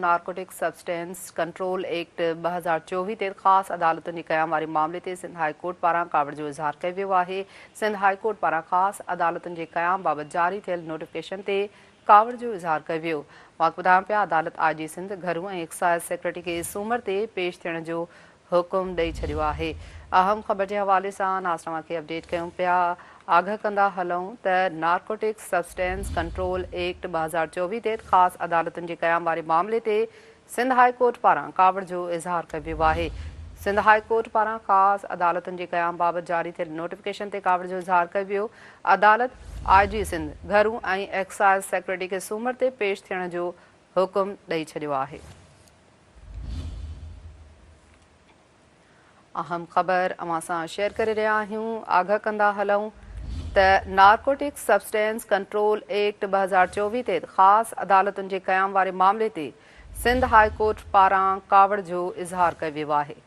Narcotic substance control act 2024 تحت خاص عدالتن جي قيام واري معاملي تي سنڌ هاء ڪورٽ پاران ڪاوڙ جو اظهار ڪيو ويو آهي. سنڌ هاء ڪورٽ پاران خاص عدالتن جي قيام بابت جاري ٿيل نوٽيفڪيشن تي ڪاوڙ جو اظهار ڪيو ويو. واڪ ٻڌايون پيا عدالت آء جي سنڌ، گهرو ۽ ايڪسائيز سيڪريٽري کي سومر تي پيش ٿيڻ جو حڪم ڏئي ڇڏيو آهي. اهم خبر جي حوالي سان ناصر اوهان کي اپڊيٽ ڪيون پيا. آگهه ڪندا هلون ته نارڪوٽڪس سبسٽينس ڪنٽرول ايڪٽ 2024 تحت خاص عدالتن جي قيام واري معاملي تي سنڌ هاء ڪورٽ پاران ڪاوڙ جو اظهار ڪيو ويو آهي. سنڌ هاء ڪورٽ پاران خاص عدالتن جي قيام بابت جاري ٿيل نوٽيفڪيشن تي ڪاوڙ جو اظهار ڪيو ويو. عدالت آء جي سنڌ، گهرو ۽ ايڪسائيز سيڪريٽري کي سومر تي پيش ٿيڻ جو حڪم ڏئي ڇڏيو آهي. اهم خبر اوهان سان شيئر ڪري رهيا آهيون آگاهه ڪندا هلون ته نارڪوٽڪس سبسٽينس ڪنٽرول ايڪٽ 2024 تحت خاص عدالتن جي قيام واري معاملي تي سنڌ هاء ڪورٽ پاران ڪاوڙ جو اظهار ڪيو ويو آهي.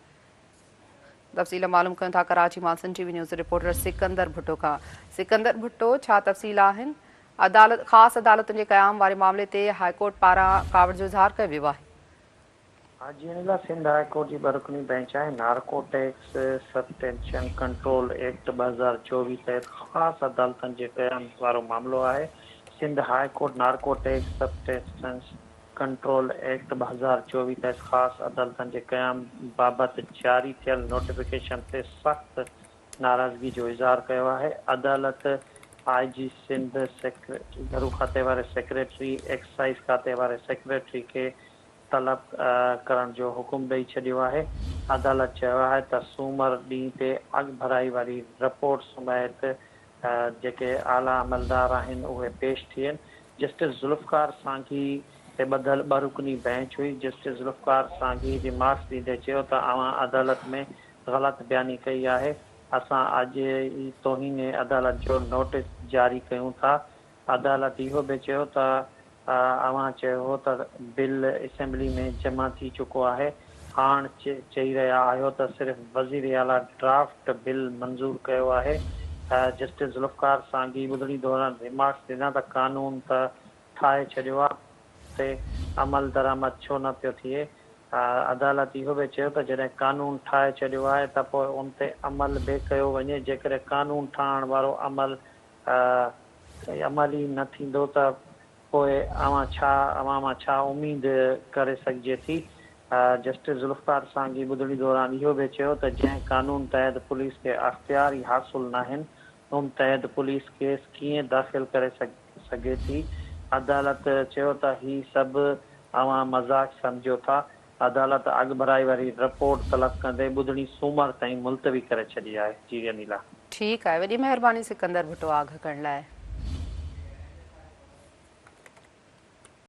تفصيل معلوم ڪيون ٿا ڪراچي مان Sindh T V news reporter Sikandar Bhutto کان. سڪندر ڀٽو ڇا تفصيل آهن عدالت خاص عدالتن جي قيام واري معاملي تي هاء ڪورٽ پاران ڪاوڙ جو اظهار ڪيو ويو آهي. حاجي الله سنڌ هاء ڪورٽ جي ٻه رڪني بئنچ آهي نارڪوٽيڪس سبٽينشن ڪنٽرول ايڪٽ 2024 تحت خاص عدالتن جي قيام وارو معاملو آهي. Sindh high court narcotics substance control act 2024 تحت خاص عدالتن جي قيام بابت جاري ٿيل نوٽيفڪيشن تي سخت ناراضگي جو اظهار ڪيو آهي. عدالت آء جي سنڌ، گهرو کاتي واري سيڪريٽري، ايڪسائيز کاتي واري سيڪريٽري کي طلب ڪرڻ جو حڪم ڏئي ڇڏيو آهي. عدالت چيو آهي ته سومر ڏينهن تي اڳڀرائي واري رپورٽ سميت جيڪي اعليٰ عملدار آهن اهي پيش ٿين. جسٽس ذوالفقار سانگي تي ٻڌل ٻه رڪني بئنچ هئي. جسٽس ذوالفقار سانگي ريمارڪس ڏيندي چيو ته اوهان عدالت ۾ غلط بياني ڪئي آهي، اسان اڄ ئي توهين عدالت جو نوٽيس جاري ڪيون ٿا. عدالت اهو به چيو ته اوهان چيو هو ته بل اسيمبلي ۾ جمع ٿي چڪو آهي، هاڻ چئي رهيا آهيو ته صرف وزيراعليٰ ڊرافٽ بل منظور ڪيو آهي. جسٽس ذوالفقار سانگي ٻڌڻي دوران ريمارڪس ڏنا ته قانون ته ٺاهي ڇڏيو آهي، تي عملدرآمد ڇو نه پيو ٿئي؟ عدالت اهو به چيو ته جڏهن قانون ٺاهي ڇڏيو آهي ته پوء ان تي عمل به ڪيو وڃي، جيڪڏهن قانون ٺاهڻ وارو عمل عمل ئي نه ٿيندو ته پوء اوهان ڇا اوهان مان ڇا اميد ڪري سگهجي ٿي؟ جسٽس ذوالفقار سانگي ٻڌڻي دوران اهو به چيو ته جنهن قانون تحت پوليس کي اختيار ئي حاصل ناهن ان تحت پوليس ڪيس ڪيئن داخل ڪري سگهي ٿي؟ عدالت چيو ته هي سڀ اوهان مذاق سمجهو ٿا. عدالت اڳڀرائي واري رپورٽ طلب ڪندي ٻڌڻي سومر تائين ملتوي ڪري ڇڏي آهي. جي انيلا. ٺيڪ آهي وڏي مهرباني سڪندر ڀٽو آگهه ڪرڻ لاء.